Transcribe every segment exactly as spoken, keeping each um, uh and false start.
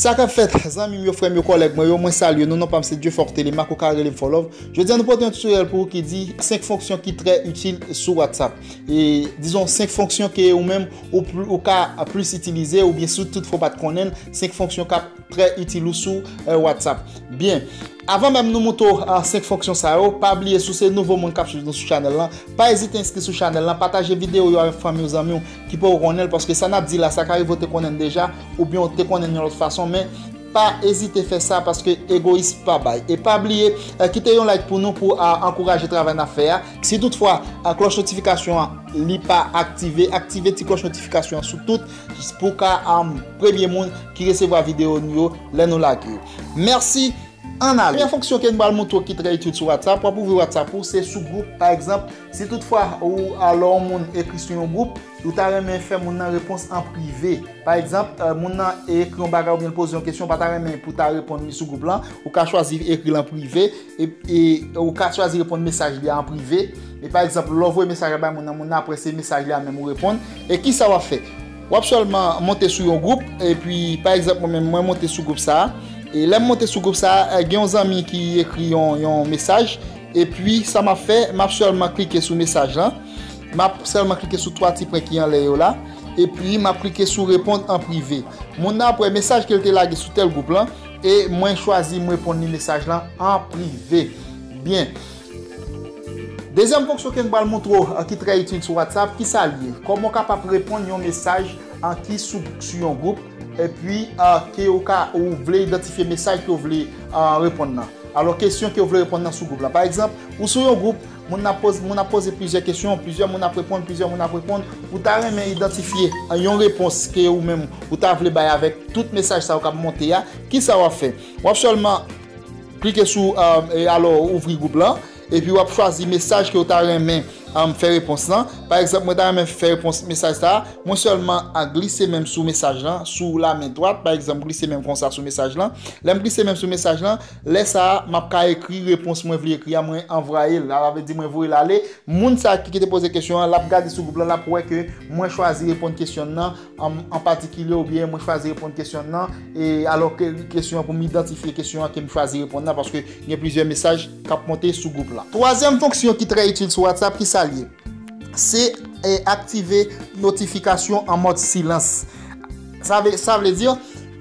Sa k ap fèt, zanmi m yo, frè m yo, kòlèg mwen yo, mwen salye nou, non pa m se Dieuforte Lemaque, ou ka rele m Fò Love. Jodi a nou pote yon tutorial pou ou ki di senk fonksyon ki trè itil sou WhatsApp. E, dizon, senk fonksyon ke ou menm ou, pl- ou ka plis itilize, oubyen si w toutfwa w pa t konnen l, senk fonksyon k ap trè itil ou sou, eh, WhatsApp. Byen, avan menm nou montre w, ah, senk fonksyon sa yo, pa bliye si w se nouvo moun k ap swiv nou sou chanèl lan, pa ezite enskri sou chanèl lan, pataje videyo yo avèk fanmi w, zanmi w ki poko konnen l, paske sa n ap di la, sa ka rive w te konnen l deja, oubyen w te konnen l yon lòt fason, men pa ezite fè sa paske egoyis pa bay. E pa bliye, eh, kite yon like pou nou pou, ah, ankouraje travay n ap fè a. Si toutfwa, ah, klòch notifikasyon an li pa aktive, aktive ti klòch notifikasyon an sou tout pou w ka, ah, premye moun ki resevwa videyo nou yo lè nou lage yo. Mèsi. Ann ale. Premyè fonksyon ke m pral montre w ki trè itil sou WhatsApp, w ap ouvri WhatsApp ou, se sou gwoup, pa egzanp, si toutfwa ou, alò, yon moun ekri sou yon gwoup, ou ta renmen fè moun nan repons an prive. Pa egzanp, eh, moun nan ekri yon bagay oubyen l poze yon kesyon, ou pa ta renmen pou w ta reponn li sou gwoup lan, ou ka chwazi ekri l an prive, e, e ou ka chwazi reponn mesaj li a an prive. E pa egzanp, lè w voye mesaj la bay moun nan, moun nan apre se mesaj li a menm ou reponn. E kisa w ap fè? W ap sèlman monte sou yon gwoup, epi pa egzanp mwen menm, mwen monte sou gwoup sa a. E lè m monte sou gwoup sa a, eh, gen yon zanmi ki ekri yon, yon mesaj, epi sa m ap fè, m ap sèlman klike sou mesaj lan. M ap sèlman klike sou twa ti pwen ki anlè yo la, epi m ap klike sou reponn an prive. Moun nan ap wè mesaj ke l te lage sou tèl gwoup lan, e mwen chwazi m reponn li mesaj lan an prive. Byen. Dezyèm fonksyon ke m pral montre w, eh, ki trè itil sou WhatsApp, kisa l ye? Kòman w kapab reponn yon mesaj, eh, ki sou, sou yon gwoup, epi, eh, ke ou ka, ou vle idantifye mesaj ke w vle, eh, reponn nan. Alò, kesyon ke w vle reponn nan sou gwoup la. Pa egzanp, ou sou yon gwoup, moun ap poze, moun ap poze plizyè kesyon, plizyè moun ap reponn, plizyè moun ap reponn. Ou ta renmen idantifye, eh, yon repons ke ou menm ou ta vle bay avèk tout mesaj sa yo k ap monte a. Kisa w ap fè? W ap sèlman klike sou, eh, e alò, ouvri gwoup lan, epi w ap chwazi mesaj ke w ta renmen, eh, fè repons lan. Pa egzanp, mwen ta renmen fè repons mesaj sa a, mwen sèlman a glise men m sou mesaj lan, sou lamen dwat, pa egzanp, glise men m konsa sou mesaj lan. Lè m glise men m sou mesaj lan, lè sa a, m ap ka ekri repons mwen vle ekri a, mwen anvwaye l. Sa vle di mwen voye l ale. Moun sa a ki, ki te poze kesyon an, l ap gade sou gwoup lan, l ap wè ke mwen chwazi reponn kesyon nan, an, an patikilye, oubyen mwen chwazi reponn kesyon nan, e alò ke kesyon an, pou m idantifye kesyon an ke m chwazi reponn nan, paske gen plizyè mesaj k ap monte sou gwoup lan. Twazyèm fonksyon ki trè itil sou WhatsApp, kisa l ye? Se, e, aktive notifikasyon an mòd silans. Sa vle, sa vle di,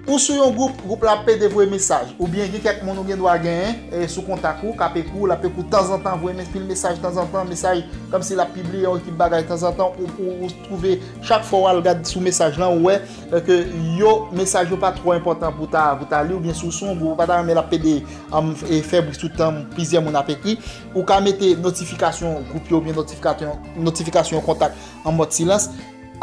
ou sou yon gwoup, gwoup la ap pede voye mesaj. Oubyen gen kèk moun ou gen dwa genyen, e, sou kontak ou, k ap ekri w, l ap ekri w tanzantan, voye men-, pil mesaj tanzantan, mesaj kòmsi l ap pibliye yon ekip bagay tanzantan, ou, ou, ou twouve chak fwa w al gad sou mesaj lan, ou wè, e, ke yo, mesaj yo pa twò enpòtan pou ta, pou ta li, oubyen si w sou yon gwoup, ou pa ta renmen l ap pede, am, e, fè bri sou tan plizyè moun ap ekri, ou ka mete notifikasyon gwoup yo, oubyen notifikasyon, notifikasyon kontak an mòd silans.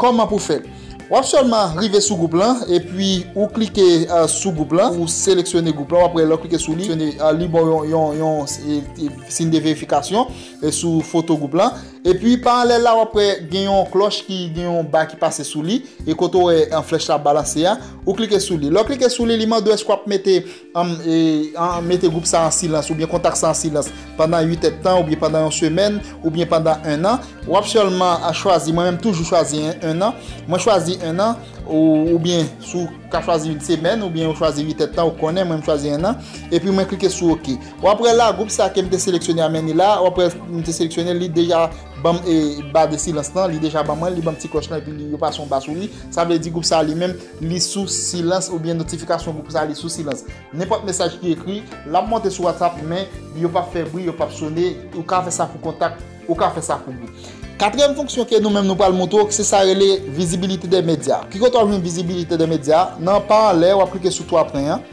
Kòman pou fè l? W ap sèlman rive sou gwoup lan, epi ou klike, eh, sou gwoup lan, ou seleksyone gwoup lan, w ap wè lè w klike sou li, seleksyone, eh, li ba w yon, yon, yon, eh, eh, siy de verifikasyon, eh, sou foto gwoup lan. Epi pa anlè la, w ap wè gen yon klòch ki gen yon ba ki pase sou li, e kote w wè, eh, flèch la balanse a, ou klike sou li. Lè w klike sou li, li mande w èske w ap mete, an, e, an, mete gwoup sa an silans, oubyen kontak sa an silans pandan uit èdtan, oubyen pandan yon semèn, oubyen pandan en an. W ap sèlman, a, chwazi, mwen menm toujou chwazi en, en an. Mwen chwazi en an, ou, oubyen si w ka chwazi yon semèn, oubyen ou chwazi uit èdtan, ou konnen, mwen m chwazi en an. Epi mwen klike sou oke. W ap wè la, gwoup sa ke m te seleksyone a, men li la, w ap wè m te seleksyone, li deja ban m, e, ba de silans lan, li deja ban mwen, li ban m ti klòch lan, epi li, yo pase yon ba sou li. Sa vle di gwoup sa li menm, li sou silans, oubyen notifikasyon gwoup sa li sou silans. Nenpòt mesaj ki ekri, l ap monte sou WhatsApp, men yo p ap fè bri, yo p ap sone. Ou ka fè sa pou kontak, ou ka fè sa pou gwoup. Katriyèm fonksyon ke nou menm nou pral montre w, se sa rele visibilité des médias. Ki kote w ap jwenn visibilité des médias? Nan pa anlè, w ap klike sou twa pwen an.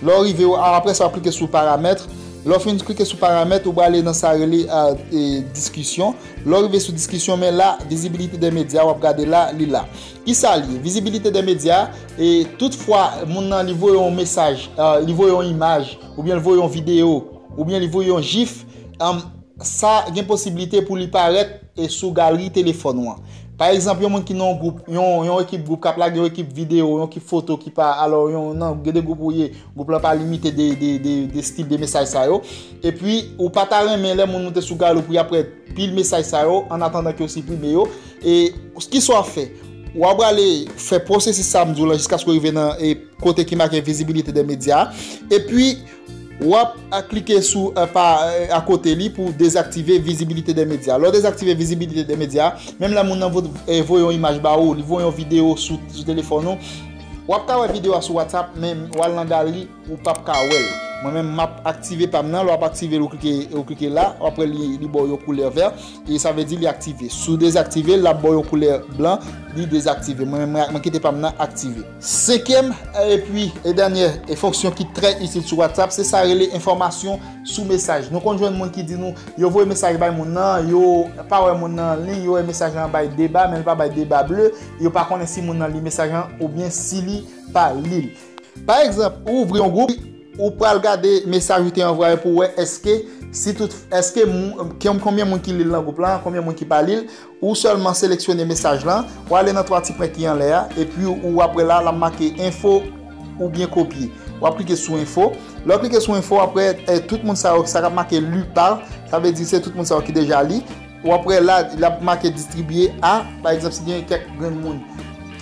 Lè w rive, w, apre sa, w ap klike sou paramèt. Lè w fin klike sou paramèt, ou prale nan sa rele, a, e, diskisyon. Lè w rive sou diskisyon, men la, visibilité des médias, w ap gade la, li la. Kisa l ye? Visibilité des médias, e, toutfwa moun nan li voye yon mesaj, e, li voye yon imaj, oubyen li voye yon videyo, oubyen li voye yon jif, e, sa gen posiblite pou li parèt, e, sou galri telefòn ou an. Pa egzanp, yon moun ki nan yon gwoup, yon, yon ekip gwoup k ap lage yon ekip videyo, yon ekip foto ki pa, alò, yon, nan, gen de gwoup ou ye, gwoup lan pa limite de, de, de, de stil de mesaj sa yo. Epi, ou pa ta renmen lè moun moute sou galri pou y ap wè pil mesaj sa yo, an atandan ke w siprime yo. E kisa w ap fè? W ap prale fè pwosesis sa m di w la jiskaske w rive nan e, kote ki make visibilité des médias. Epi, w ap a klike sou e, pa, e, akote li pou dezaktive visibilité des médias. Lè w dezaktive visibilité des médias, menm lè moun nan vo- e, voye yon imaj ba ou, li voye yon videyo sou, sou telefòn ou, w ap ka wè videyo a sou WhatsApp, men w al nan galeri, ou p ap ka wè l. Mwen menm, m ap aktive pa m nan. Lè w ap aktive l, ou klike, ou klike la, w ap wè li, li ba w yon koulè vè, e sa vle di li aktive. Si w dezaktive l, l ap ba w yon koulè blan, li dezaktive. Mwen menm, mwen, mwen kite pa m nan aktive. Senkyèm, epi e dènyè e fonksyon ki trè itil sou WhatsApp, se sa rele enfòmasyon sou mesaj. Nou konn jwenn moun ki di nou, yo voye mesaj bay moun nan, yo pa wè moun nan an liy, yo wè mesaj lan bay de ba, men l pa bay de ba ble, yo pa konnen si moun nan li mesaj lan oubyen si li pa li l. Pa egzanp, ou ouvri yon gwoup, ou pral gade mesaj ou te anvwaye pou wè èske, si tout, èske moun, konbyen moun ki li l nan gwoup lan, konbyen moun ki pa li l, ou sèlman seleksyone mesaj lan, ou ale nan twa ti pwen ki anlè a, epi ou ap wè la, l ap make enfo oubyen kopye. W ap klike sou enfo. Lè w klike sou enfo, apre, e, tout moun sa yo, sa k ap make lu par, sa vle di se tout moun sa yo ki deja li. W ap wè la, l ap make distribiye a. Pa egzanp, si gen kèk grenn moun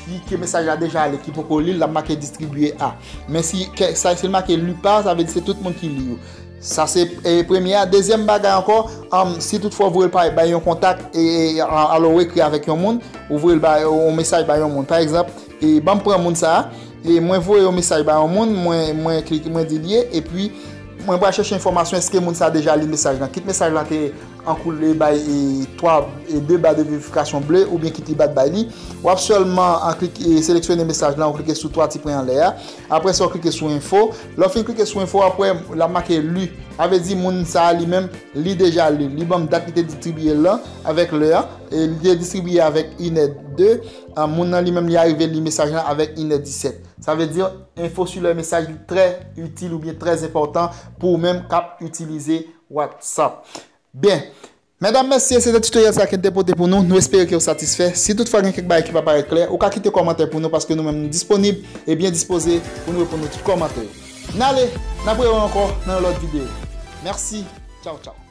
ki, ke mesaj la deja ale, ki poko li l, l ap make distribiye a. Men si, kè, sa, si l make lu par, sa vle di se tout moun ki li yo. Sa se e, premye a. Dezyèm bagay ankò, um, si toutfwa w voye l pa, bay yon kontak, e, e, a- alò w ekri avèk yon moun, ou voye l bay, yon mesaj bay yon moun. Pa egzanp, e, ban m pran moun sa a, e mwen voye yon mesaj bay yon moun, mwen, mwen klike, mwen di l ye, epi mwen pral chèche enfòmasyon èske moun sa a deja li mesaj lan. Kit mesaj lan te an koulè bay e, twa, e, de ba de verifikasyon ble, oubyen kit li pa t bay li, w ap sèlman an klik, e, seleksyone mesaj lan, ou klike sou twa ti pwen anlè a. Apre sa, w klike sou enfo. Lè w fin klike sou enfo, apre, l ap make lu. Sa vle di moun sa a li menm, li deja li. Li ban m dat li te distribiye l lan avèk lè a. E li te distribiye avèk inè de. A, moun nan li menm, li arive li mesaj lan avèk inè disèt. Sa vle di, enfo sou lè mesaj li trè itil oubyen trè enpòtan pou ou menm k ap itilize WhatsApp. Byen, medam, mesye, se te tutoriel sa ke n te pote pou nou. Nou espere ke w satisfè. Si toutfwa gen kèk bagay ki pa parèt klè, ou ka kite kòmantè pou nou, paske nou menm nou disponib e byen dispoze pou nou reponn nou tout kòmantè yo. N ale, n ap rewè ankò nan yon lòt videyo. Mèsi. Tchaw, tchaw.